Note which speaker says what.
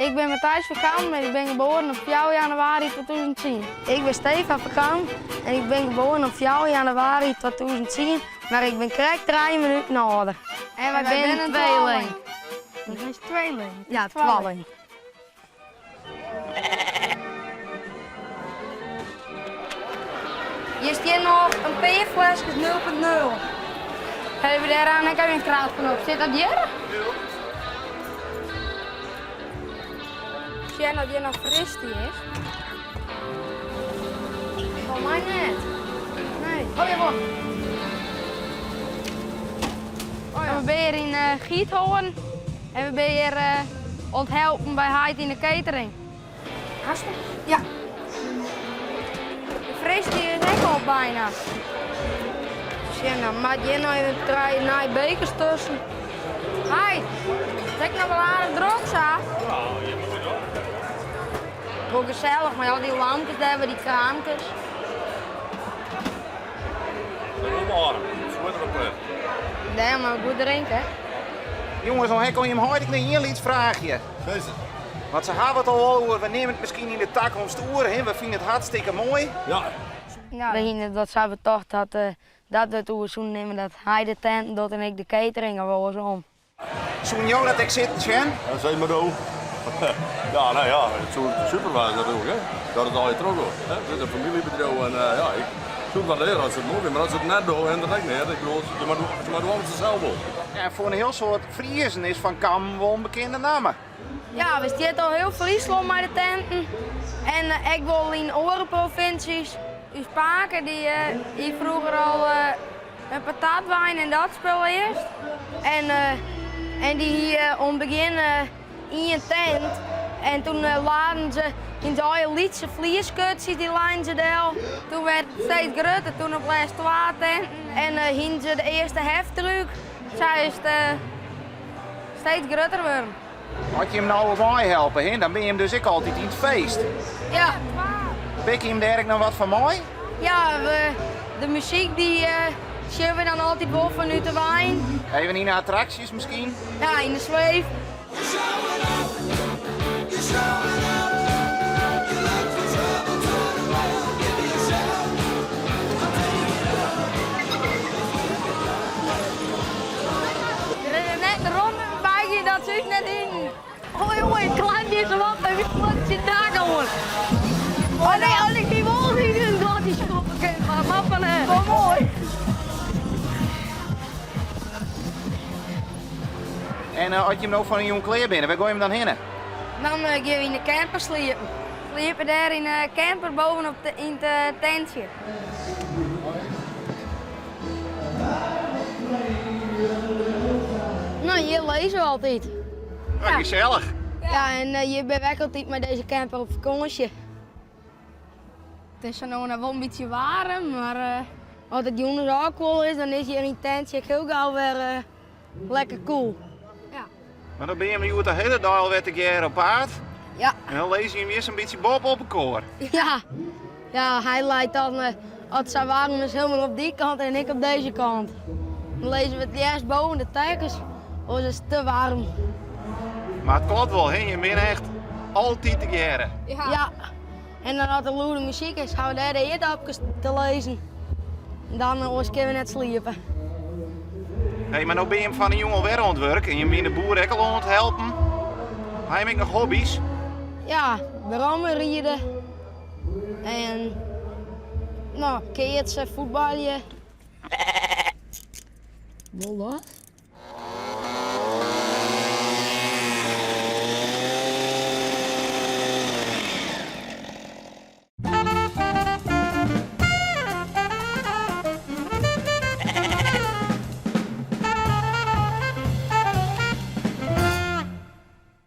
Speaker 1: Ik bin Matthijs van Kamp en ik bin geboren op fjouwer januari 2010. Ik bin Stefan van Kamp en ik bin geboren op fjouwer januari 2010, mar ik bin krekt trije minuten âlder. En wy binne in tweeling. Dat is tweeling? Ja, twalling. Hjir stean noch in pear fleskes nul punt nul. Hawwe we dêr ek even in kraat fan op. Sit dat hjir? Sjen oft hjir noch Fristi is. Foar my net. Nee. Oh jawol. Oh ja. We binne hjir yn Giethoorn en we binne hjir oan it helpen by heit yn de catering. Hast hem? Ja. De Fristi is ek al bijna. Sjen, dan moat hjir noch even trije nije bekers tusken. Heit, it is ek noch wol aardich drok sa.
Speaker 2: Ja, hjir moai drok.
Speaker 1: Wol gesellich mei al dy lampkes dêr by dy kraampkes.
Speaker 2: Wol waarm, it op de.
Speaker 1: Dêr moat goed drinke.
Speaker 3: Jonges, no ha ik oan jim heit ek noch ien lyts fraachje.
Speaker 2: Sis it.
Speaker 3: Want se hawwe it al wol oer, we nimme it miskien yn de takomst oer, hè? We fine it hartstikke moai.
Speaker 2: Ja.
Speaker 1: We hiene dat sa betocht dat dat we it oer soene nimme dat hy de tenten docht en ik de catering of oarsom.
Speaker 3: Soene jo dat ek sitten sjen?
Speaker 2: Ja, sis mar do. Ja, no ja, it soe super wêze natuerlik, hè. Dat it allegear trochgiet. Hè. It is in famyljebedriuw en ja, ik soe it wol leare as se it moai fine, mar as se it net dogge, hinderet ek neat. Ik bedoel, se moatte dwaan wat se sels wolle.
Speaker 3: Ja, en foar in hiel soad Friezen is Van Kammen wol in bekende namme.
Speaker 1: Ja, we stiet al hiel Fryslân mei de tenten en ek wol yn oare provinsjes. Us pake dy hie froeger al in patatwein en dat spul earst. En, en dy hie oan it begjin ien tent en toen laden se yn it eigen lytse flierskutsjes, dy leinen se del. Toen werd it steeds grutter, toen op lêst twa tenten en hienen se de earste heftruck. Sa is it steeds grutter wurden.
Speaker 3: As jim no meihelpe, hè, dan binne jim dus ek altyd yn it feest.
Speaker 1: Ja.
Speaker 3: Pikke jim dêr ek noch wat fan mei?
Speaker 1: Ja, we, de muzyk dy sjogge we dan altyd wol fanút de wein.
Speaker 3: Even yn de attraksjes miskien?
Speaker 1: Ja, yn de sweef. Der is net in ronde foarby gien dat se ús net hienen. Oh jonge, ik klim dizze wat even fuort tsjin it dak oan. Oh nee, as ik dy wol yn in gatsje skoppe kin, mar wat fan Wol moai.
Speaker 3: En as jim no fan 'e jûn klear binne, wêr goaie jim dan hinne?
Speaker 1: Dan gean we yn de camper sliepen. Sliepe dêr yn de camper bovenop yn it tentsje. No, hjir lizze we altyd.
Speaker 3: Ja. Gesellich.
Speaker 1: Ja, en hjir binne we ek altyd mei dizze camper op fakânsje. It is sa no en dan wol in bytsje waarm, mar as it jûns ôfkuolle is, dan is hjir yn it tentsje ek hiel gau wer lekker koel. Ja.
Speaker 3: Mar dan binne jim hjoed de hiele dei alwer tegearre op paad.
Speaker 1: Ja.
Speaker 3: En dan lizze jim hjir sa'n bytsje boppe op elkoar.
Speaker 1: Ja. Ja, hy leit dan, as it sa waarm is, hielendal op dy kant en ik op dizze kant. Dan lizze we it leafst boven de tekkens, oars is it te waarm.
Speaker 3: Mar it kloppet wol, hè? Jim binne echt altyd tegearre.
Speaker 1: Ja. En dan as der lûde muzyk is, hawwe we dêr de eardopkes te lizzen. Dan oars kinne we net sliepe.
Speaker 3: Hey, mar no binne jim fan 'e jûn alwer oan it wurk en jim wiene de boer ek al oan it helpen. Ha jim ek noch hobbys?
Speaker 1: Ja, brommer ride en no, keatse, fuotbalje. Wol dat?